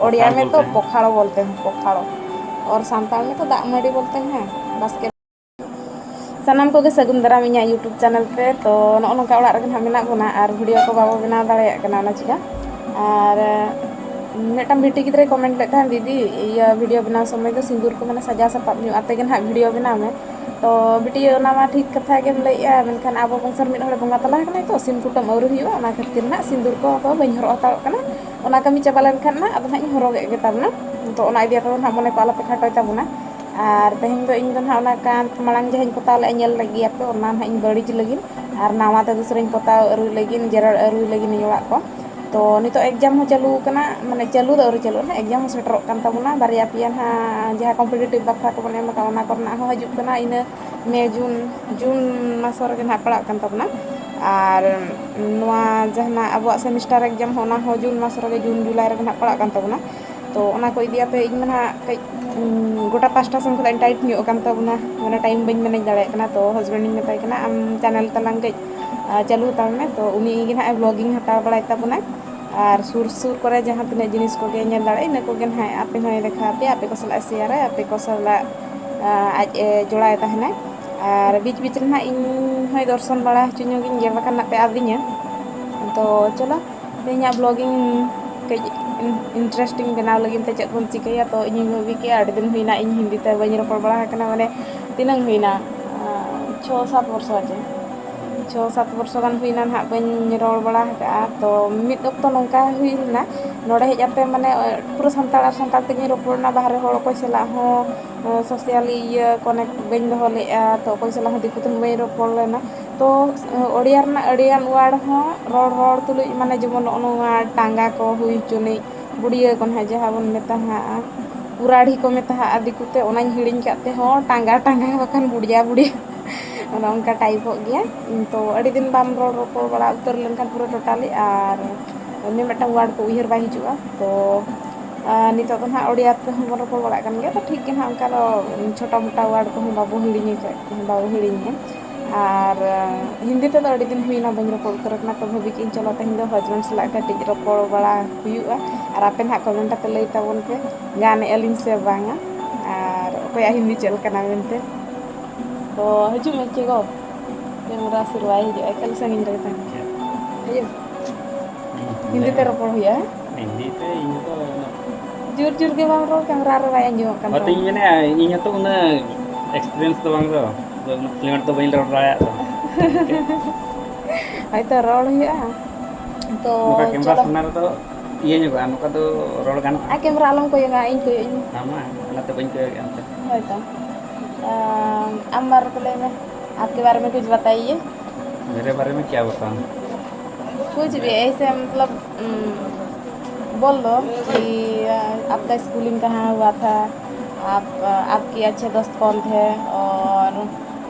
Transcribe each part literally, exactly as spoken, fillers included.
ᱳᱰᱤᱭᱟ ᱢᱮ ᱛᱚ ᱯᱚᱠᱷᱟᱲ ᱵᱚᱞᱛᱮ ᱦᱮᱸ, ᱯᱚᱠᱷᱟᱲ᱾ ᱚᱨ ᱥᱟᱱᱛᱟᱲ ᱢᱮ ᱛᱚ ᱫᱟᱜ ᱢᱟᱹᱰᱤ ᱵᱚᱞᱛᱮ ᱦᱮᱸ, ᱵᱟᱥᱠᱮ᱾ ᱥᱟᱱᱟᱢ ᱠᱚᱜᱮ ᱥᱟᱹᱜᱩᱱ ᱫᱟᱨᱟᱢ ᱤᱧᱟᱹᱜ YouTube ᱪᱮᱱᱮᱞ ᱨᱮ᱾ ᱛᱚ, ᱱᱚᱜᱼᱚ ᱱᱚᱝᱠᱟ ᱚᱲᱟᱜ ᱨᱮᱜᱮ ᱱᱟᱦᱟᱜ ᱢᱮᱱᱟᱜ ᱵᱚᱱᱟ ᱟᱨ ᱵᱷᱤᱰᱤᱭᱳ ᱠᱚ ᱵᱟᱵᱚ ᱵᱮᱱᱟᱣ ᱫᱟᱲᱮᱭᱟᱜ ᱠᱟᱱᱟ, ᱚᱱᱟ ᱪᱤᱠᱟ᱾ ᱟᱨ ᱢᱤᱫᱴᱟᱝ ᱵᱤᱴᱤ ᱜᱤᱫᱽᱨᱟᱹᱭ ᱠᱚᱢᱮᱱᱴ ᱞᱮᱫ ᱛᱟᱦᱮᱸᱫ, "ᱫᱤᱫᱤ, ᱤᱭᱟᱹ, ᱵᱷᱤᱰᱤᱭᱳ ᱵᱮᱱᱟᱣ ᱥᱚᱢᱚᱭ ᱫᱚ ᱥᱤᱸᱫᱩᱨ ᱠᱚ, ᱢᱟᱱᱮ, ᱥᱟᱡᱟᱣ ᱥᱟᱯᱟᱵ ᱧᱚᱜ ᱟᱛᱮ ᱜᱮ ᱱᱟᱦᱟᱜ ᱵᱷᱤᱰᱤᱭᱳ ᱵᱮᱱᱟᱣ ᱢᱮ᱾" ᱛᱚ, ᱵᱤᱴᱤ, ᱚᱱᱟ ᱢᱟ ᱴᱷᱤᱠ ᱠᱟᱛᱷᱟ ᱜᱮᱢ ᱞᱟᱹᱭᱮᱜᱼᱟ, ᱢᱮᱱᱠᱷᱟᱱ ᱟᱵᱚ ᱵᱚᱝᱥᱚ ᱨᱮ ᱢᱤᱫ ᱦᱚᱲᱮ ᱵᱚᱸᱜᱟ ᱛᱟᱞᱟ ᱟᱠᱟᱱᱟᱭ, ᱛᱚ ᱥᱤᱢ ᱠᱩᱴᱟᱹᱢ ᱟᱹᱣᱨᱤ ᱦᱩᱭᱩᱜᱼᱟ, ᱚᱱᱟ ᱠᱷᱟᱹᱛᱤᱨ ᱱᱟᱦᱟᱜ ᱥᱤᱸᱫᱩᱨ ᱠᱚ ᱵᱟᱹᱧ ᱦᱚᱨᱚᱜ ᱦᱟᱛᱟᱲᱚᱜ ᱠᱟᱱᱟ᱾ ᱚᱱᱟ ᱠᱟᱹᱢᱤ ᱪᱟᱵᱟ ᱞᱮᱱᱠᱷᱟᱱ ᱱᱟᱦᱟᱜ ᱟᱫᱚ ᱱᱟᱦᱟᱜ ᱤᱧ ᱦᱚᱨᱚᱜᱮᱫ ᱜᱮ ᱛᱟᱵᱚᱱᱟ᱾ ᱛᱚ, ᱚᱱᱟ ᱤᱫᱤ ᱠᱟᱛᱮ ᱫᱚ ᱱᱟᱦᱟᱜ ᱢᱚᱱᱮ ᱠᱚ ᱟᱞᱚᱯᱮ ᱠᱷᱟᱴᱚᱭ ᱛᱟᱵᱚᱱᱟ᱾ ᱟᱨ ᱛᱮᱦᱮᱧ ᱫᱚ ᱤᱧ ᱫᱚ ᱱᱟᱦᱟᱜ ᱚᱱᱟ ᱠᱟᱸᱛ ᱢᱟᱲᱟᱝ ᱡᱟᱦᱟᱸᱧ ᱯᱚᱛᱟᱣ ᱞᱮᱫᱼᱟ, ᱧᱮᱞ ᱞᱮᱫ ᱜᱮᱭᱟ ᱯᱮ, ᱚᱱᱟ ᱱᱟᱦᱟᱜ ᱤᱧ ᱵᱟᱹᱲᱤᱡ ᱞᱟᱹᱜᱤᱫ᱾ ᱟᱨ ᱱᱟᱣᱟ ᱛᱮ ᱫᱩᱥᱨᱟᱧ ᱯᱚᱛᱟᱣ ᱟᱹᱨᱩᱭ ᱞᱟᱹᱜᱤᱫ, ᱡᱮᱨᱮᱲ ᱟᱹᱨᱩᱭ ᱞᱟᱹᱜᱤᱫ ᱤᱧ ᱚᱲᱟᱜ ᱠᱚ᱾ ᱛᱚ, ᱱᱤᱛᱚᱜ ᱮᱠᱡᱟᱢ ᱦᱚᱸ ᱪᱟᱹᱞᱩ ᱟᱠᱟᱱᱟ, ᱢᱟᱱᱮ, ᱪᱟᱹᱞᱩ ᱫᱚ ᱟᱹᱣᱨᱤ ᱪᱟᱹᱞᱩᱜᱼᱟ, ᱮᱠᱡᱟᱢ ᱦᱚᱸ ᱥᱮᱴᱮᱨᱚᱜ ᱠᱟᱱ ᱛᱟᱵᱚᱱᱟ᱾ ᱵᱟᱨᱭᱟ ᱯᱮᱭᱟ ᱱᱟᱦᱟᱜ ᱡᱟᱦᱟᱸ ᱠᱚᱢᱯᱤᱴᱤᱴᱤᱵᱷ ᱵᱟᱠᱷᱨᱟ ᱠᱚᱵᱚᱱ ᱮᱢ ᱟᱠᱟᱫ, ᱚᱱᱟ ᱠᱚᱨᱮᱱᱟᱜ ᱦᱚᱸ ᱦᱤᱡᱩᱜ ᱠᱟᱱᱟ᱾ ᱤᱱᱟᱹ ᱢᱮ, ᱡᱩᱱ, ᱡᱩᱱ ᱢᱟᱥ ᱨᱮᱜᱮ ᱱᱟᱦᱟᱜ ᱯᱟᱲᱟᱜ ᱠᱟᱱ ᱛᱟᱵᱚᱱᱟ᱾ ᱟᱨ ᱱᱚᱣᱟ ᱡᱟᱦᱟᱱᱟᱜ ᱟᱵᱚᱣᱟᱜ ᱥᱮᱢᱤᱥᱴᱟᱨ ᱮᱠᱡᱟᱢ ᱦᱚᱸ, ᱚᱱᱟ ᱦᱚᱸ ᱡᱩᱱ ᱢᱟᱥ ᱨᱮᱜᱮ, ᱡᱩᱱ ᱡᱩᱞᱟᱭ ᱨᱮᱜᱮ ᱱᱟᱦᱟᱜ ᱯᱟᱲᱟᱜ ᱠᱟᱱ ᱛᱟᱵᱚᱱᱟ᱾ ᱛᱚ, ᱚᱱᱟ ᱠᱚ ᱤᱫᱤ ᱠᱟᱛᱮ ᱤᱧ ᱢᱟ ᱱᱟᱦᱟᱜ ᱠᱟᱹᱡ, ᱩᱸ, ᱜᱚᱴᱟ ᱯᱟᱥᱴᱟ ᱥᱮᱱ ᱠᱷᱚᱱᱟᱜ ᱤᱧ ᱴᱟᱭᱤᱴ ᱧᱚᱜ ᱟᱠᱟᱱ ᱛᱟᱵᱚᱱᱟ, ᱢᱟᱱᱮ, ᱴᱟᱭᱤᱢ ᱵᱟᱹᱧ ᱢᱮᱱᱮᱡᱽ ᱫᱟᱲᱮᱭᱟᱜ ᱠᱟᱱᱟ᱾ ᱛᱚ, ᱦᱟᱥᱵᱮᱱᱰ ᱤᱧ ᱢᱮᱛᱟᱭ ᱠᱟᱱᱟ, "ᱟᱢ ᱪᱮᱱᱮᱞ ᱛᱟᱞᱟᱝ ᱠᱟᱹᱡ, ᱟ, ᱪᱟᱹᱞᱩ ᱦᱟᱛᱟᱲ ᱢᱮ᱾" ᱛᱚ, ᱩᱱᱤ ᱜᱮ ᱱᱟᱦᱟᱜ ᱵᱞᱚᱜᱤᱝ ᱦᱟᱛᱟᱲ ᱵᱟᱲᱟᱭ ᱛᱟᱵᱚᱱᱟᱭ᱾ ᱟᱨ ᱥᱩᱨ ᱥᱩᱨ ᱠᱚᱨᱮ ᱡᱟᱦᱟᱸ ᱛᱤᱱᱟᱹᱜ ᱡᱤᱱᱤᱥ ᱠᱚᱜᱮ ᱧᱮᱞ ᱫᱟᱲᱮᱭᱟᱜᱼᱟ, ᱤᱱᱟᱹ ᱠᱚᱜᱮ ᱱᱟᱦᱟᱜ ᱟᱯᱮ ᱦᱚᱸᱭ ᱫᱮᱠᱷᱟᱣ ᱟᱯᱮᱭᱟ, ᱟᱯᱮ ᱠᱚ ᱥᱟᱞᱟᱜ ᱮ ᱥᱮᱭᱟᱨᱟ, ᱟᱯᱮ ᱠᱚ ᱥᱟᱞᱟᱜ, ᱟ, ᱟᱡ ᱮ ᱡᱚᱲᱟᱣ ᱛᱟᱦᱮᱱᱟᱭ᱾ ᱟᱨ ᱵᱤᱪ ᱵᱤᱪ ᱨᱮ ᱱᱟᱦᱟᱜ ᱤᱧ ᱦᱚᱸᱭ ᱫᱚᱨᱥᱚᱱ ᱵᱟᱲᱟ ᱦᱚᱪᱚ ᱧᱚᱜᱤᱧ ᱜᱮᱭᱟ, ᱵᱟᱠᱷᱟᱱ ᱱᱟᱜ ᱯᱮ ᱟᱹᱫᱤᱧᱟ᱾ ᱛᱚ, ᱪᱚᱞᱚ, ᱛᱮᱦᱮᱧᱟᱜ ᱵᱞᱚᱜᱤᱝ ᱠᱟᱹᱡ ᱤᱱ-, ᱤᱱᱴᱟᱨᱮᱥᱴᱤᱝ ᱵᱮᱱᱟᱣ ᱞᱟᱹᱜᱤᱫ ᱛᱮ ᱪᱮᱫ ᱵᱚᱱ ᱪᱤᱠᱟᱹᱭᱟ? ᱛᱚ, ᱤᱧᱤᱧ ᱵᱷᱟᱹᱵᱤ ᱠᱮᱜᱼᱟ, ᱟᱹᱰᱤ ᱫᱤᱱ ᱦᱩᱭᱱᱟ ᱤᱧ ᱦᱤᱱᱫᱤ ᱛᱮ ᱵᱟᱹᱧ ᱨᱚᱯᱚᱲ ᱵᱟᱲᱟ ᱟᱠᱟᱱᱟ, ᱢᱟᱱᱮ, ᱛᱤᱱᱟᱹᱝ ᱦᱩᱭᱱᱟ? ᱟᱸ, ᱪᱷᱚ ᱥᱟᱛ ᱵᱚᱨᱥᱚ ᱪᱮ? ᱪᱷᱚ ᱥᱟᱛ ᱵᱚᱨᱥᱚ ᱜᱟᱱ ᱦᱩᱭᱱᱟ ᱱᱟᱦᱟᱜ ᱵᱟᱹᱧ ᱨᱚᱲ ᱵᱟᱲᱟ ᱟᱠᱟᱫᱼᱟ᱾ ᱛᱚ, ᱢᱤᱫ ᱚᱠᱛᱚ ᱱᱚᱝᱠᱟ ᱦᱩᱭ ᱞᱮᱱᱟ, ᱱᱚᱰᱮ ᱦᱮᱡ ᱠᱟᱛᱮ, ᱢᱟᱱᱮ, ᱯᱩᱨᱟᱹ ᱥᱟᱱᱛᱟᱲ ᱟᱨ ᱥᱟᱱᱛᱟᱲ ᱛᱮᱜᱤᱧ ᱨᱚᱯᱚᱲ ᱞᱮᱱᱟ, ᱵᱟᱦᱨᱮ ᱦᱚᱲ ᱚᱠᱚᱭ ᱥᱟᱞᱟᱜ ᱦᱚᱸ, ᱟᱸ, ᱥᱳᱥᱟᱞᱤ ᱤᱭᱟᱹ ᱠᱚᱱᱮᱠᱴ ᱵᱟᱹᱧ ᱫᱚᱦᱚ ᱞᱮᱫᱼᱟ, ᱛᱚ ᱚᱠᱚᱭ ᱥᱟᱞᱟᱜ ᱦᱚᱸ ᱫᱤᱠᱩ ᱛᱮᱦᱚᱸ ᱵᱟᱹᱧ ᱨᱚᱯᱚᱲ ᱞᱮᱱᱟ᱾ ᱛᱚ, ᱳᱰᱤᱭᱟ ᱨᱮᱱᱟᱜ ᱟᱹᱰᱤᱜᱟᱱ ᱣᱟᱨᱰ ᱦᱚᱸ ᱨᱚᱲ ᱨᱚᱲ ᱛᱩᱞᱩᱡ, ᱢᱟᱱᱮ, ᱡᱮᱢᱚᱱ ᱱᱚᱜᱼᱚ ᱱᱚᱣᱟ ᱴᱟᱸᱜᱟ ᱠᱚ ᱦᱩᱭ ᱦᱚᱪᱚᱱᱤᱡ, ᱵᱩᱰᱤᱭᱟᱹ ᱠᱚ ᱱᱟᱦᱟᱜ ᱡᱟᱦᱟᱸ ᱵᱚᱱ ᱢᱮᱛᱟᱜᱼᱟ, ᱯᱩᱨᱟᱲᱦᱤ ᱠᱚ ᱢᱮᱛᱟᱜᱼᱟ ᱫᱤᱠᱩ ᱛᱮ, ᱚᱱᱟᱧ ᱦᱤᱲᱤᱧ ᱠᱟᱜ ᱛᱮᱦᱚᱸ ᱴᱟᱸᱜᱟ ᱴᱟᱸᱜᱟ ᱵᱟᱠᱷᱟᱱ ᱵᱩᱰᱤᱭᱟ ᱵᱩᱰᱤᱭᱟ ᱚᱱᱮ ᱚᱱᱠᱟ ᱴᱟᱭᱤᱯᱚᱜ ᱜᱮᱭᱟ᱾ ᱛᱚ, ᱟᱹᱰᱤ ᱫᱤᱱ ᱵᱟᱢ ᱨᱚᱲ ᱨᱚᱯᱚᱲ ᱵᱟᱲᱟ ᱩᱛᱟᱹᱨ ᱞᱮᱱᱠᱷᱟᱱ ᱯᱩᱨᱟᱹ ᱴᱳᱴᱟᱞᱤ ᱟᱨ ᱢᱤᱫ ᱢᱤᱫᱴᱟᱝ ᱣᱟᱨᱰ ᱠᱚ ᱩᱭᱦᱟᱹᱨ ᱵᱟᱭ ᱦᱤᱡᱩᱜᱼᱟ᱾ ᱛᱚ, ᱟᱨ ᱱᱤᱛᱚᱜ ᱫᱚ ᱱᱟᱦᱟᱜ ᱳᱰᱤᱭᱟ ᱛᱮᱦᱚᱸ ᱵᱚᱱ ᱨᱚᱯᱚᱲ ᱵᱟᱲᱟᱜ ᱠᱟᱱ ᱜᱮᱭᱟ, ᱛᱚ ᱴᱷᱤᱠ ᱜᱮ ᱱᱟᱦᱟᱜ, ᱚᱱᱠᱟ ᱫᱚ ᱪᱷᱳᱴᱟ ᱢᱳᱴᱟ ᱣᱟᱨᱰ ᱠᱚᱦᱚᱸ ᱵᱟᱵᱚ ᱦᱤᱲᱤᱧ ᱟᱠᱟᱫ, ᱵᱟᱵᱚ ᱦᱤᱲᱤᱧᱟ᱾ ᱟᱨ ᱦᱤᱱᱫᱤ ᱛᱮᱫᱚ ᱟᱹᱰᱤ ᱫᱤᱱ ᱦᱩᱭᱱᱟ ᱵᱟᱹᱧ ᱨᱚᱯᱚᱲ ᱩᱛᱟᱹᱨ ᱟᱠᱟᱱᱟ, ᱛᱚ ᱵᱷᱟᱹᱵᱤ ᱠᱮᱫ ᱟᱹᱧ ᱪᱚᱞᱚ ᱛᱮᱦᱮᱧ ᱫᱚ ᱦᱟᱡᱵᱮᱱᱰ ᱥᱟᱞᱟᱜ ᱠᱟᱹᱴᱤᱡ ᱨᱚᱯᱚᱲ ᱵᱟᱲᱟ ᱦᱩᱭᱩᱜᱼᱟ᱾ ᱟᱨ ᱟᱯᱮ ᱱᱟᱦᱟᱜ comment ᱟᱛᱮ ᱞᱟᱹᱭ ᱛᱟᱵᱚᱱ ᱯᱮ, ᱜᱟᱱᱮᱜᱼᱟ ᱞᱤᱧ ᱥᱮ ᱵᱟᱝᱟ, ᱟᱨ ᱚᱠᱚᱭᱟᱜ ᱦᱤᱱᱫᱤ ᱪᱮᱫ ᱞᱮᱠᱟᱱᱟ ᱢᱮᱱᱛᱮ᱾ ᱛᱚ ᱦᱤᱡᱩᱜ ᱢᱮ ᱪᱮ ᱜᱚ, camera ᱥᱩᱨ ᱵᱟᱭ ᱦᱤᱡᱩᱜᱼᱟ, ᱮᱠᱟᱞ ᱥᱟᱺᱜᱤᱧ ᱨᱮᱜᱮ ᱛᱟᱦᱮᱱᱟ᱾ ᱦᱤᱡᱩᱜ, ᱦᱤᱱᱫᱤ ᱛᱮ ᱨᱚᱯᱚᱲ ᱦᱩᱭᱩᱜᱼᱟ, ᱦᱮᱸ? ᱦᱤᱱᱫᱤ ᱛᱮ ᱤᱧ ᱫᱚ ᱩᱱᱟᱹᱜ ᱡᱳᱨ ᱡᱳᱨ ᱜᱮ ᱵᱟᱢ ᱨᱚᱲ, camera ᱨᱮ ᱵᱟᱭ ᱟᱸᱡᱚᱢᱚᱜ ᱠᱟᱱ ᱦᱳᱭ, ᱛᱟᱢᱟ᱾ ᱛᱚᱧ ᱢᱮᱱᱮᱫᱼᱟ, ᱤᱧ ᱦᱚᱸᱛᱚ ᱩᱱᱟᱹᱜ experience ᱫᱚ ᱵᱟᱝ ᱫᱚ, ᱟᱫᱚ ᱩᱱᱟᱹᱜ fluent ᱫᱚ ᱵᱟᱹᱧ ᱨᱚᱲ ᱫᱟᱲᱮᱭᱟᱜ ᱫᱚ᱾ ᱦᱳᱭᱛᱚ, ᱨᱚᱲ ᱦᱩᱭᱩᱜᱼᱟ᱾ ᱛᱚ ᱱᱚᱝᱠᱟ camera ᱪᱚᱞᱚ᱾ ᱥᱟᱢᱱᱟ ᱨᱮᱫᱚ ᱤᱭᱟᱹ ᱧᱚᱜᱚᱜᱼᱟ, ᱱᱚᱝᱠᱟ ᱫᱚ ᱨᱚᱲ ᱜᱟᱱᱚᱜᱼᱟ᱾ ᱟᱨ camera ᱟᱞᱚᱢ ᱠᱚᱭᱚᱜᱟ, ᱤᱧ ᱠᱚᱭᱚᱜ ᱤᱧ᱾ ᱟᱢ ᱢᱟ ᱚᱱᱟᱛᱮ ᱵᱟᱹᱧ ᱠᱚᱭᱚᱜᱮᱫᱼᱟ ᱚᱱᱛᱮ᱾ ᱦᱳᱭᱛᱚ᱾ ᱟᱢ, ᱟᱢ ᱵᱟᱨᱮ ᱛᱮ ᱞᱟᱹᱭ ᱢᱮ, आपके बारे में कुछ बताइए। मेरे बारे में क्या बताऊँ? कुछ भी ऐसे, मतलब, हम्म, बोल दो कि, अ, आपका स्कूलिंग कहाँ हुआ था, आप, अ, आपके अच्छे दोस्त कौन थे और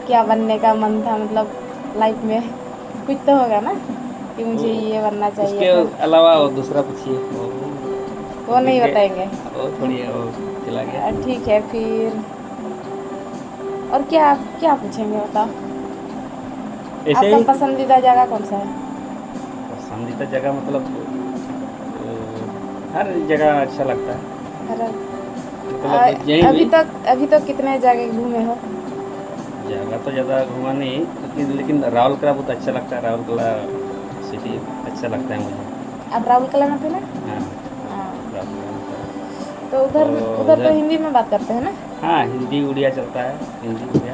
क्या बनने का मन था, मतलब, लाइफ में कुछ तो होगा ना कि मुझे ओ, ये बनना चाहिए उसके था। अलावा और दूसरा पूछिए। वो वो नहीं ठीक है। बताएंगे। वो थोड़ी है, वो चला गया। अ, ठीक है फिर। और क्या, क्या पूछेंगे, बताओ। ऐसे आपका ही पसंदीदा जगह कौन सा है? पसंदीदा जगह मतलब, अ, हर जगह अच्छा लगता है। हर, मतलब, अ, यहीं अभी भी तक, अभी तक कितने जगह घूमे हो? जगह तो ज़्यादा घूमा नहीं, लेकिन, लेकिन राउरकेला बहुत अच्छा लगता है। राउरकेला सिटी अच्छा लगता है मुझे। आप राउरकेला में थे ना? हाँ। हाँ। राउरकेला में था। तो उधर, तो उधर तो उधर हिंदी में बात करते हैं ना? हाँ, हिंदी उड़िया चलता है, हिंदी उड़िया।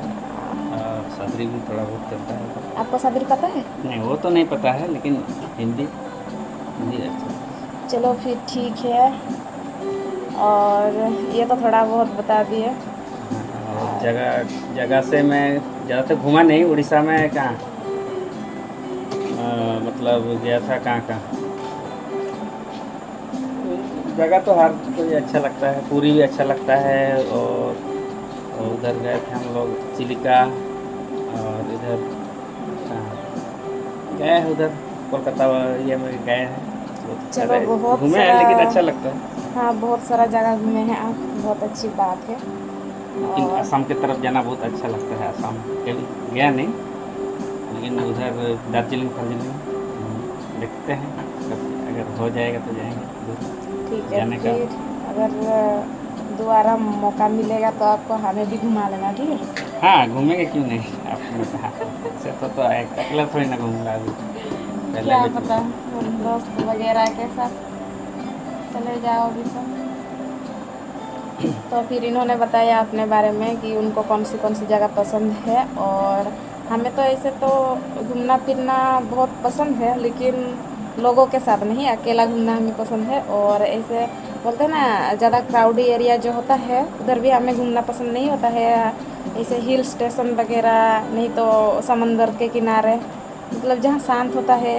और सादरी भी थोड़ा बहुत चलता है उधर। आपको सादरी पता है? नहीं, वो तो नहीं पता है, लेकिन हिंदी, हिंदी अच्छा है। चलो फिर ठीक है, और ये तो थोड़ा बहुत बता दिए। हाँ, और जगह, जगह से मैं ज़्यादातर घूमा नहीं। उड़ीसा में कहाँ, अ, मतलब गया था कहाँ कहाँ, जगह तो हर कोई अच्छा लगता है, पुरी भी अच्छा लगता है। और, और उधर गए थे हम लोग चिलिका, और इधर, हाँ, गए हैं उधर कोलकाता वा-, ये में गए हैं। बहुत अच्छा चलो, रहे-, बहुत घूमे हैं, लेकिन सारा, अच्छा लगता है। हाँ, बहुत सारा जगह घूमे हैं आप, बहुत अच्छी बात है। लेकिन और आसाम की तरफ जाना बहुत अच्छा लगता है। आसाम कभी गया नहीं, लेकिन उधर दार्जिलिंग फार्जिलिंग, हम्म, देखते हैं, कब अगर हो जाएगा तो जाएंगे उधर। ठीक है, जाने का। फिर अगर दोबारा मौका मिलेगा तो आपको हमें भी घुमा लेना, ठीक है? हाँ, घूमेंगे, क्यों नहीं? आपने कहा, से तो, तो एक, अकेला थोड़ी ना घूमूंगा अभी। पहले क्या भी पता, हम दोस्त वगैरह के साथ चले जाओ अभी तो। तो फिर इन्होंने बताया अपने बारे में कि उनको कौन सी कौन सी जगह पसंद है, और हमें तो ऐसे तो घूमना फिरना बहुत पसंद है, लेकिन लोगों के साथ नहीं, अकेला घूमना हमें पसंद है। और ऐसे बोलते हैं ना, ज़्यादा क्राउडी एरिया जो होता है, उधर भी हमें घूमना पसंद नहीं होता है। ऐसे हिल स्टेशन वगैरह, नहीं तो समंदर के किनारे, मतलब जहाँ शांत होता है,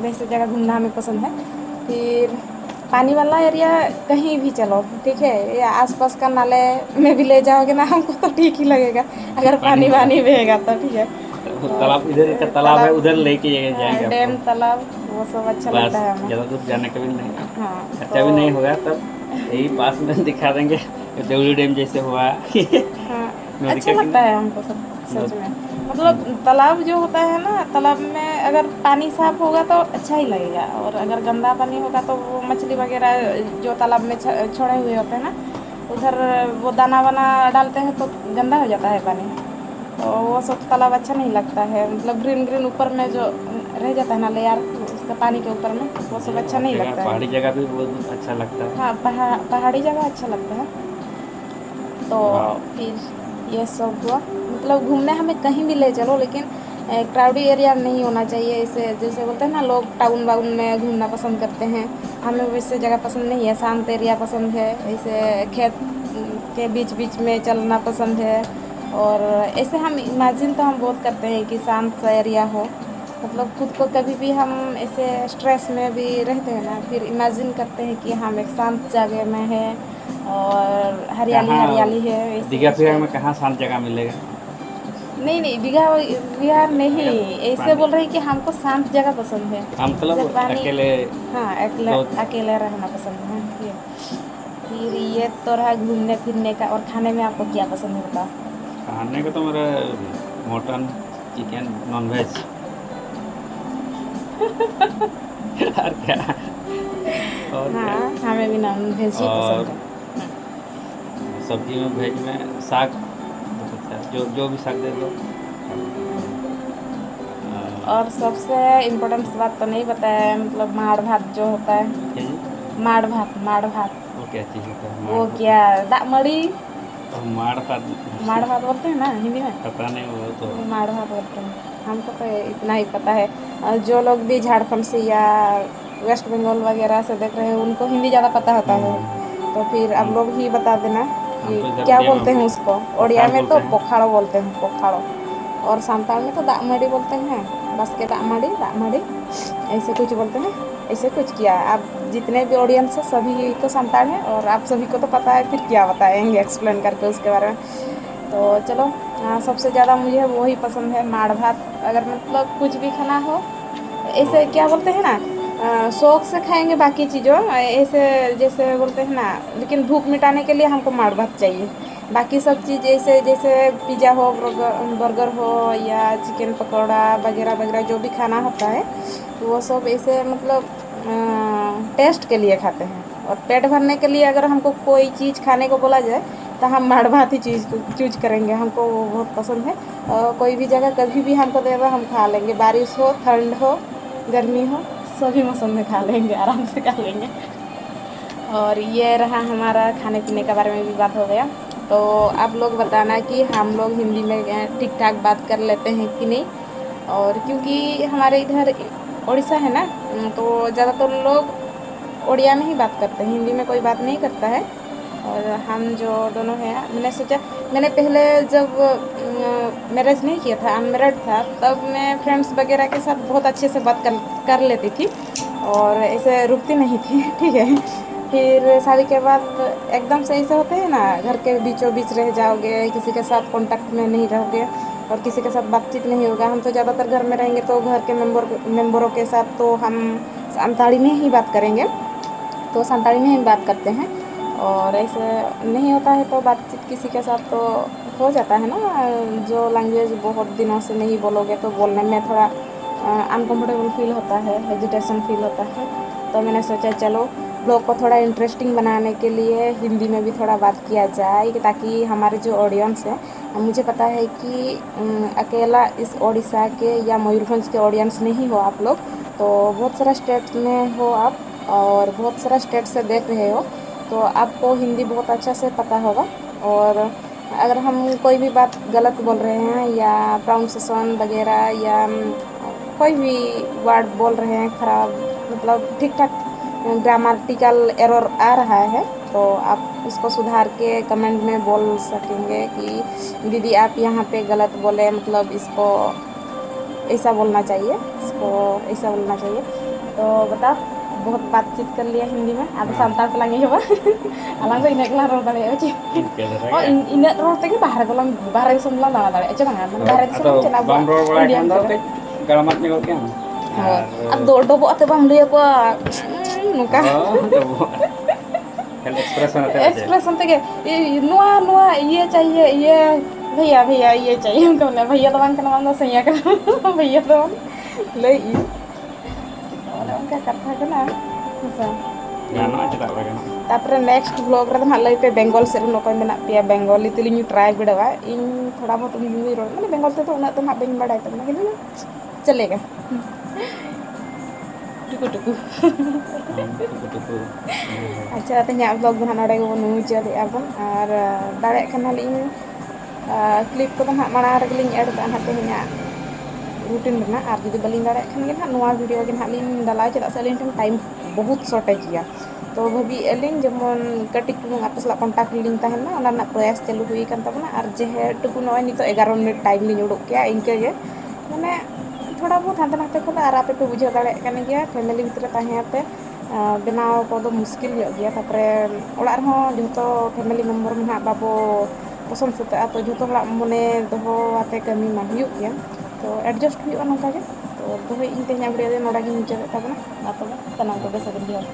वैसे जगह घूमना हमें पसंद है। फिर पानी वाला एरिया कहीं भी चलो, ठीक है, या आसपास का नाले में भी ले जाओगे ना हमको, तो ठीक ही लगेगा, अगर पानी पानी वाला। वानी बहेगा तो, ठीक है। वो तालाब, इधर का तालाब है, तालाब, उधर लेके हाँ, जाएंगे आपको। डैम, तालाब, वो सब अच्छा बस, लगता है हमें। ज़्यादा दूर जाने का भी नहीं। हाँ, खर्चा तो भी नहीं होगा, तब यही पास में दिखा देंगे। देवली डैम जैसे हुआ। हाँ, नदी अच्छा का लगता किनारा। है हमको सब, सच नद- में। मतलब, तालाब जो होता है ना, तालाब में अगर पानी साफ होगा तो अच्छा ही लगेगा, और अगर गंदा पानी होगा तो वो मछली वगैरह जो तालाब में छ-, छोड़े हुए होते हैं ना, उधर वो दाना वाना डालते हैं तो गंदा हो जाता है पानी, तो वो सब तालाब अच्छा नहीं लगता है। मतलब, ग्रीन ग्रीन ऊपर में जो रह जाता है ना लेयर उसका पानी के ऊपर में, वो सब अच्छा नहीं जगह, लगता है। पहाड़ी जगह भी बहुत अच्छा लगता है। हाँ, पहा-, पहाड़ी जगह अच्छा लगता है। तो वाह। फिर ये सब हुआ, मतलब, घूमने हमें कहीं भी ले चलो, लेकिन क्राउडी एरिया नहीं होना चाहिए। इसे जैसे बोलते हैं ना, लोग टाउन वाउन में घूमना पसंद करते हैं, हमें वैसे जगह पसंद नहीं है, शांत एरिया पसंद है। ऐसे खेत के बीच बीच में चलना पसंद है, और ऐसे हम इमेजिन तो हम बहुत करते हैं कि शांत सा एरिया हो। मतलब, खुद को कभी भी हम ऐसे स्ट्रेस में भी रहते हैं ना, फिर इमेजिन करते हैं कि हम एक शांत जगह में हैं और हरियाली, कहाँ? हरियाली है, ऐसे दीघा कुछ फीघा टाइप। में कहाँ शांत जगह मिलेगा? नहीं, नहीं, दीघा विहार नहीं, अगर ऐसे पानी बोल रहे हैं कि हमको शांत जगह पसंद है। हाँ, मतलब, जैसे पानी, अकेले हाँ, अकेले, तो अकेले रहना पसंद है, ये। फिर ये तो रहा घूमने फिरने का, और खाने में आपको क्या पसंद है, बताओ? खाने का तो मेरा मटन, चिकन, नॉनवेज। और क्या? और हाँ, हमें भी नॉन वेज ही और पसंद है। सब्जी में, वेज में साग, अच्छा, जो जो भी साग दे दो। और सबसे इम्पोर्टेंट बात तो नहीं बताया है, मतलब माड़ भात जो होता है, क्या जी? माड़ भात, माड़ भात। वो क्या चीज़ होता है? वो क्या, दाग मड़ी? माड़ भात। माड़ भात बोलते हैं ना हिंदी में। पता नहीं, वो तो माड़ भात बोलते हैं, हमको तो इतना ही पता है। और जो लोग भी झारखंड से या वेस्ट बंगाल वगैरह से देख रहे हैं, उनको हिंदी ज़्यादा पता होता है, तो फिर आप लोग ही बता देना कि क्या बोलते हैं उसको। उड़िया में तो पोखाड़ो बोलते हैं, पोखाड़ो, और संताल में तो दाग मड़ी बोलते हैं, बस के दाग मड़ी, दाग मड़ी, ऐसे कुछ बोलते हैं। ऐसे कुछ किया, आप जितने भी ऑडियंस है सभी तो संताल हैं और आप सभी को तो पता है, फिर क्या बताएंगे एक्सप्लेन करके उसके बारे में। तो चलो, सबसे ज़्यादा मुझे वही पसंद है, माड़ भात। अगर मतलब कुछ भी खाना हो, ऐसे क्या बोलते हैं ना, शौक से खाएंगे बाकी चीज़ों, ऐसे जैसे बोलते हैं ना, लेकिन भूख मिटाने के लिए हमको माड़ भात चाहिए। बाकी सब चीज़ जैसे जैसे पिज़्ज़ा हो, बर्गर हो या चिकन पकौड़ा वगैरह वगैरह, जो भी खाना होता है, तो वो सब ऐसे मतलब टेस्ट के लिए खाते हैं। और पेट भरने के लिए अगर हमको कोई चीज़ खाने को बोला जाए, तो हम माड़ भात ही चीज़ चूज करेंगे, हमको वो बहुत पसंद है। और कोई भी जगह कभी भी हमको दे दो, हम खा लेंगे, बारिश हो, ठंड हो, गर्मी हो, सभी मौसम में खा लेंगे, आराम से खा लेंगे। और ये रहा हमारा खाने पीने के बारे में भी बात हो गया। तो आप लोग बताना कि हम लोग हिंदी में ठीक ठाक बात कर लेते हैं कि नहीं। और क्योंकि हमारे इधर उड़ीसा है ना, तो ज़्यादातर लोग उड़िया में ही बात करते हैं, हिंदी में कोई बात नहीं करता है। और हम जो दोनों हैं, मैंने सोचा, मैंने पहले जब मैरिज नहीं किया था, अनमेरिड था, तब मैं फ्रेंड्स वगैरह के साथ बहुत अच्छे से बात कर कर लेती थी और ऐसे रुकती नहीं थी। ठीक है, फिर शादी के बाद एकदम से ऐसे होते हैं ना, घर के बीचों बीच रह जाओगे, किसी के साथ कांटेक्ट में नहीं रहोगे और किसी के साथ बातचीत नहीं होगा। हम तो ज़्यादातर घर में रहेंगे तो घर के मेंबर मेंबरों के साथ तो हम संताली में ही बात करेंगे, तो संताली में ही बात करते हैं। और ऐसे नहीं होता है तो बातचीत किसी के साथ तो हो जाता है ना, जो लैंग्वेज बहुत दिनों से नहीं बोलोगे तो बोलने में थोड़ा अनकंफर्टेबल फील होता है, हेजिटेशन फील होता है। तो मैंने सोचा चलो ब्लॉग को थोड़ा इंटरेस्टिंग बनाने के लिए हिंदी में भी थोड़ा बात किया जाए, ताकि हमारे जो ऑडियंस है, मुझे पता है कि उम, अकेला इस ओडिशा के या मयूरभंज के ऑडियंस नहीं हो आप लोग, तो बहुत सारा स्टेट में हो आप और बहुत सारा स्टेट से देख रहे हो, तो आपको हिंदी बहुत अच्छा से पता होगा। और अगर हम कोई भी बात गलत बोल रहे हैं या प्रोनाउंसिएशन वगैरह या उम, कोई भी वर्ड बोल रहे हैं खराब, मतलब ठीक ठाक ग्रामेटिकल एरर आ रहा है, तो आप उसको सुधार के कमेंट में बोल सकेंगे कि दीदी आप यहाँ पे गलत बोले, मतलब इसको ऐसा बोलना चाहिए, इसको ऐसा बोलना चाहिए। तो बताओ, बहुत बातचीत कर लिया हिंदी में, ᱟᱫᱚ ᱦᱮᱸ᱾ ᱥᱟᱱᱛᱟᱲ ᱛᱮᱞᱟᱝ ᱮᱦᱚᱵᱟ᱾ ᱟᱞᱟᱝ ᱫᱚ ᱤᱱᱟᱹᱜ ᱜᱮᱞᱟᱝ ᱨᱚᱲ ᱫᱟᱲᱮᱭᱟᱜᱼᱟ, ᱪᱮ? ᱤᱱᱠᱟᱹ ᱫᱷᱟᱨᱟ ᱚ, ᱜᱮ᱾ ᱤᱱ-, ᱤᱱᱟᱹᱜ ᱨᱚᱲ ᱛᱮᱜᱮ ᱵᱟᱦᱨᱮ ᱫᱚᱞᱟᱝ, ᱵᱟᱦᱨᱮ ᱫᱤᱥᱚᱢ ᱫᱚᱞᱟᱝ ᱫᱟᱬᱟ ᱫᱟᱲᱮᱭᱟᱜᱼᱟ, ᱪᱮ ᱵᱟᱝᱟ? ᱢᱟᱱᱮ ᱦᱳᱭ, ᱵᱟᱦᱨᱮ ᱫᱤᱥᱚᱢ ᱟᱫᱚ ᱮᱢ ᱪᱟᱞᱟᱜᱼᱟ, ᱵᱟᱢ ᱟᱵᱚᱣᱟᱜ ᱨᱚᱲ ᱵᱟᱲᱟᱭ ᱤᱱᱰᱤᱭᱟ ᱠᱷᱟᱱ ᱫᱚ ᱵᱷᱤᱛᱨᱤ ᱨᱮ᱾ ᱠᱟᱹᱡ ᱜᱟᱲᱢᱟᱜ ᱧᱚᱜᱚᱜ ᱜᱮᱭᱟᱢ᱾ ᱦᱳᱭ᱾ ᱟᱨ ᱟᱨ ᱫᱚ ᱰᱚᱵᱚᱜ ᱟᱛᱮ ᱵᱟᱝ ᱞᱟᱹᱭ ᱟᱠᱚᱣᱟ, ᱩᱸ, ᱱᱚᱝᱠᱟ᱾ ᱦᱳᱭ, ᱰᱚᱵᱚᱜ᱾ ᱠᱷᱟᱹᱞᱤ ᱮᱠᱥᱯᱨᱮᱥᱚᱱ ᱟᱛᱮ ᱟᱨ ᱪᱮᱫ? ᱮᱠᱥᱯᱨᱮᱥᱚᱱ ᱛᱮᱜᱮ, ᱤ-, ᱱᱚᱣᱟ, ᱱᱚᱣᱟ ᱤᱭᱟᱹ ᱪᱟᱦᱤᱭᱮ, ᱤᱭᱟᱹ, ᱵᱷᱟᱭᱭᱟ, ᱵᱷᱟᱭᱭᱟ, ᱤᱭᱟᱹ ᱪᱟᱦᱤᱭᱮ, ᱚᱱᱠᱟ ᱢᱮᱱᱟ, ᱵᱷᱟᱭᱭᱟ ᱫᱚ ᱵᱟᱝ ᱠᱟᱱᱟ, ᱟᱢ ᱫᱚ ᱥᱟᱹᱭᱭᱟ ᱠᱟᱱᱟ, ᱵᱷᱟᱭᱭᱟ ᱫᱚ ᱵᱟᱝ, ᱞᱟᱹᱭ ᱤᱧ᱾ ᱚᱱᱮ ᱚᱱᱠᱟ ᱠᱟᱛᱷᱟ ᱠᱟᱱᱟ, ᱦᱮᱸ ᱥᱮ? ᱜᱟᱱᱚᱜᱼᱟ, ᱪᱮᱫᱟᱜ ᱵᱟᱭ ᱜᱟᱱᱚᱜᱼᱟ? ᱛᱟᱯᱚᱨᱮ ᱱᱮᱠᱥᱴ ᱵᱞᱚᱜ ᱨᱮᱫᱚ ᱦᱟᱸᱜ ᱞᱟᱹᱭ ᱯᱮ, ᱵᱮᱝᱜᱚᱞ ᱥᱮᱫ ᱨᱮᱱ ᱚᱠᱚᱭ ᱢᱮᱱᱟᱜ ᱯᱮᱭᱟ, ᱵᱮᱝᱜᱚᱞᱤ ᱛᱮᱞᱤᱧ ᱴᱨᱟᱭ ᱵᱤᱰᱟᱹᱣᱟ᱾ ᱤᱧ ᱛᱷᱚᱲᱟ ᱵᱚᱦᱩᱛ ᱤᱧ ᱨᱚᱲ, ᱢᱟᱱᱮ, ᱵᱮᱝᱜᱚᱞ ᱛᱮᱫᱚ ᱩᱱᱟᱹᱜ ᱫᱚ ᱦᱟᱸᱜ ᱵᱟᱹᱧ ᱵᱟᱲᱟᱭ ᱛᱟᱵᱚᱱᱟ, ᱠᱤᱱᱛᱩ ᱪᱚᱞᱮᱜᱟ᱾ ᱴᱩᱠᱩ ᱴᱩᱠᱩ᱾ ᱦᱮᱸ, ᱴᱩᱠᱩ ᱴᱩᱠᱩ᱾ ᱟᱪᱪᱷᱟ, ᱛᱮᱦᱮᱧᱟᱜ ᱵᱞᱚᱜ ᱫᱚ ᱱᱟᱦᱟᱜ ᱱᱚᱰᱮ ᱜᱮᱵᱚᱱ ᱢᱩᱪᱟᱹᱫᱮᱜᱼᱟ ᱵᱚᱱ᱾ ᱟᱨ, ᱟ, ᱫᱟᱲᱮᱭᱟᱜ ᱠᱷᱟᱱ ᱱᱟᱦᱟᱜ ᱞᱤᱧ, ᱟ, ᱠᱞᱤᱯ ᱠᱚᱫᱚ ᱱᱟᱦᱟᱜ ᱢᱟᱲᱟᱝ ᱨᱮᱜᱮ ᱞᱤᱧ ᱮᱰ ᱠᱟᱜᱼᱟ ᱱᱟᱦᱟᱜ ᱛᱮᱦᱮᱧᱟᱜ ᱨᱩᱴᱤᱱ ᱨᱮᱱᱟᱜ᱾ ᱟᱨ ᱡᱩᱫᱤ ᱵᱟᱹᱞᱤᱧ ᱫᱟᱲᱮᱭᱟᱜ ᱠᱷᱟᱱ ᱜᱮ ᱱᱟᱦᱟᱜ ᱱᱚᱣᱟ ᱵᱷᱤᱰᱤᱭᱳ ᱜᱮ ᱱᱟᱦᱟᱜ ᱞᱤᱧ ᱰᱟᱞᱟᱣᱟ, ᱪᱮᱫᱟᱜ ᱥᱮ ᱟᱹᱞᱤᱧ ᱴᱷᱮᱱ ᱴᱟᱭᱤᱢ ᱵᱚᱦᱩᱛ ᱥᱚᱨᱴᱮᱡᱽ ᱜᱮᱭᱟ᱾ ᱛᱚ ᱵᱷᱟᱹᱵᱤᱭᱮᱫᱼᱟ ᱞᱤᱧ ᱡᱮᱢᱚᱱ ᱠᱟᱹᱴᱤᱡ ᱪᱩᱞᱩᱝ ᱟᱯᱮ ᱥᱟᱞᱟᱜ ᱠᱚᱱᱴᱟᱠᱴ ᱨᱮᱞᱤᱧ ᱛᱟᱦᱮᱱ ᱢᱟ, ᱚᱱᱟ ᱨᱮᱱᱟᱜ ᱯᱨᱚᱭᱟᱥ ᱪᱟᱹᱞᱩ ᱦᱩᱭ ᱟᱠᱟᱱ ᱛᱟᱵᱚᱱᱟ᱾ ᱟᱨ ᱡᱮᱦᱮᱛᱩ ᱱᱚᱜᱼᱚᱭ ᱱᱤᱛᱚᱜ ᱮᱜᱟᱨᱚ ᱢᱤᱱᱤᱴ ᱴᱟᱭᱤᱢ ᱞᱤᱧ ᱩᱰᱩᱠ ᱠᱮᱜᱼᱟ, ᱤᱱᱠᱟᱹ ᱜᱮ ᱢᱟᱱᱮ ᱛᱷᱚᱲᱟ ᱵᱚᱦᱩᱛ ᱦᱟᱱᱛᱮ ᱱᱟᱛᱮ ᱠᱷᱚᱱ ᱫᱚ, ᱟᱨ ᱟᱯᱮ ᱯᱮ ᱵᱩᱡᱷᱟᱹᱣ ᱫᱟᱲᱮᱭᱟᱜ ᱠᱟᱱ ᱜᱮᱭᱟ, ᱯᱷᱮᱢᱮᱞᱤ ᱵᱷᱤᱛᱨᱤ ᱨᱮ ᱛᱟᱦᱮᱸ ᱟᱛᱮ, ᱟᱸ, ᱵᱮᱱᱟᱣ ᱠᱚᱫᱚ ᱢᱩᱥᱠᱤᱞ ᱧᱚᱜ ᱜᱮᱭᱟ᱾ ᱛᱟᱨᱯᱚᱨᱮ ᱚᱲᱟᱜ ᱨᱮᱦᱚᱸ ᱡᱷᱚᱛᱚ ᱯᱷᱮᱢᱮᱞᱤ ᱢᱮᱢᱵᱟᱨ ᱢᱟ ᱱᱟᱦᱟᱜ ᱵᱟᱵᱚ ᱯᱚᱥᱚᱱᱫ ᱥᱟᱹᱛᱟᱹᱜᱼᱟ, ᱛᱚ ᱡᱷᱚᱛᱚ ᱦᱚᱲᱟᱜ ᱢᱚᱱᱮ ᱫᱚᱦᱚ ᱟᱛᱮ ᱠᱟᱹᱢᱤ ᱢᱟ ᱦᱩᱭᱩᱜ ᱜᱮᱭᱟ᱾ ᱛᱚ ᱮᱰᱡᱟᱥᱴ ᱦᱩᱭᱩᱜᱼᱟ ᱱᱚᱝᱠᱟ ᱜᱮ᱾ ᱛᱚ ᱫᱚᱦᱚᱭᱮᱫ ᱟᱹᱧ ᱛᱮᱦᱮᱧᱟᱜ ᱵᱷᱤᱰᱤᱭᱳ ᱫᱚ ᱱᱚᱰᱮ ᱜᱤᱧ ᱢᱩᱪᱟᱹᱫᱮᱫ ᱛᱟᱵᱚᱱᱟ᱾ ᱢᱟ ᱛᱚᱵᱮ ᱥᱟᱱᱟᱢ ᱠᱚᱜᱮ ᱥᱟᱹᱜᱩᱱ ᱡᱚᱦᱟᱨ᱾